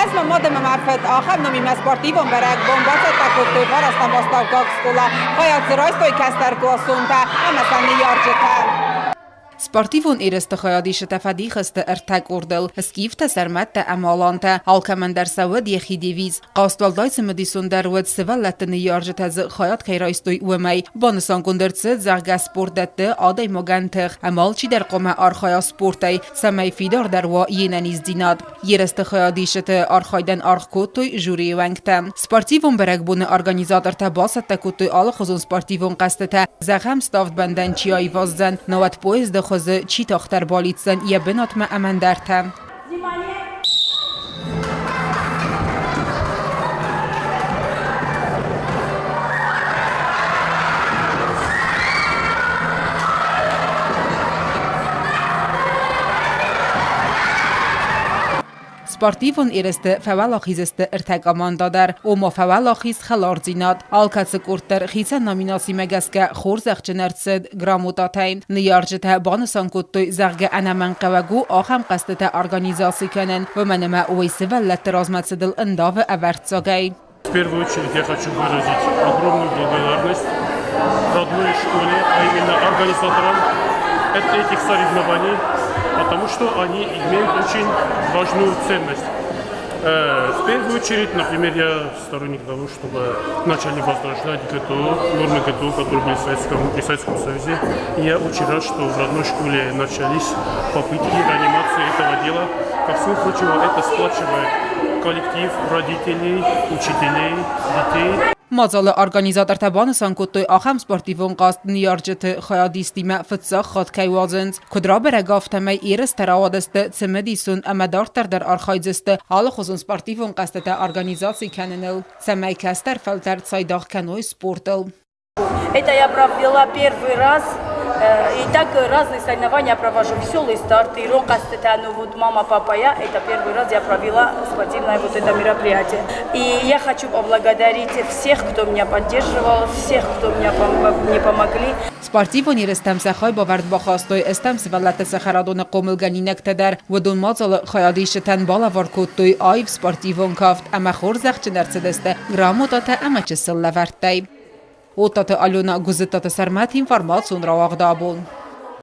Ӕз мӕ мад ӕмӕ мӕ фыд ахӕм номимӕ спортивон бӕрӕгбон бацӕттӕ кодтой фарӕстӕм астӕуккаг скъола. Хайад дзы райстой кӕстӕркъласонтӕ ӕмӕ сӕ ныййарджытӕ. Спортивон ерысты хайадисджытӕ фӕдих сты ӕртӕ къордыл: скифтӕ, сӕрмӕттӕ ӕмӕ алантӕ. Алкӕмӕн дӕр сӕ уыд йӕхи девиз. Хъазт уӕлдай цымыдисондӕр уыд, сывӕллӕтты ныййарджытӕ дзы хайад кӕй райстой, уымӕй. Банысангонд ӕрцыд, зӕгъгӕ, спорт дӕтты адӕймагӕн тых, ӕмӕ алчидӕр хъуамӕ архайа спортӕй, цӕмӕй фидардӕр уа йе нӕниздзинад. Ерысты хайадисджыты архайдӕн аргъ кодтой жюрийы уӕнгтӕ. Спортивон бӕрӕгбоны организатортӕ бацӕттӕ кодтой алыхуызон спортивон хъӕзтытӕ. Зӕгъӕм, ставд бӕндӕн чи аиваздзӕн, науӕд поезды хуызы чи тагъддӕр балидздзӕн йӕ бынатмӕ ӕмӕ ӕндӕртӕ. Спортивон ерысты фӕуӕлахиз сты ӕртӕ командӕ дӕр, ома фӕуӕлахиз хӕлардзинад. Алкӕцы къорд дӕр хицӕн номинацимӕ гӕсгӕ хорзӕхджын ӕрцыд грамотатӕй. Ныййарджытӕ банысан кодтой, зӕгъгӕ, ӕнӕмӕнгхъӕуӕг у ахӕм хъӕзтытӕ организаци кӕнын, уымӕн ӕмӕ уый сывӕллӕтты размӕцыдыл ӕндавы ӕвӕрццагӕй. В первую очередь я хочу выразить огромную благодарность родной школе, а именно организаторам этих соревнований, потому что они имеют очень важную ценность. В первую очередь, например, я сторонник того, чтобы начали возрождать ГТО, нормы ГТО, которые были в Советском, при Советском Союзе. И я очень рад, что в родной школе начались попытки реанимации этого дела. Ко всему прочему, это сплачивает коллектив родителей, учителей, детей. Мадзалы организатортӕ банысан кодтой, ахӕм спортивон хъазт ныййарджыты хайадистимӕ фыццаг хатт кӕй уадзынц. Куыд рабӕрӕг, афтӕмӕй ерыстӕ рауадысты цымыдисон ӕмӕ дарддӕр дӕр архайдзысты алыхуызон спортивон хъӕзтытӕ организаци кӕныныл, цӕмӕй кӕстӕр фӕлтӕр цайдагъ кӕной спортыл. Это я провела первый раз. И так разные соревнования провожу, веселые старты, ирон хъӕзтытӕ, ну вот мама, папа, я, это первый раз я провела спортивное вот это мероприятие. И я хочу поблагодарить всех, кто меня поддерживал, всех, кто меня мне помогли. Спортивон ерыстӕм сӕ хайбавӕрд бахастой стӕм сывӕллӕтты цӕхӕрадоны хъомылгӕнинӕгтӕ дӕр. Уыдон мадзалы хайадисджытӕн балӕвар кодтой аив спортивон кафт ӕмӕ хорзӕхджын ӕрцыдысты грамотатӕ ӕмӕ чысыл лӕвӕрттӕй. Оттаты Алена, Гуызыттаты Сӕрмӕт информацион рауагъды абон.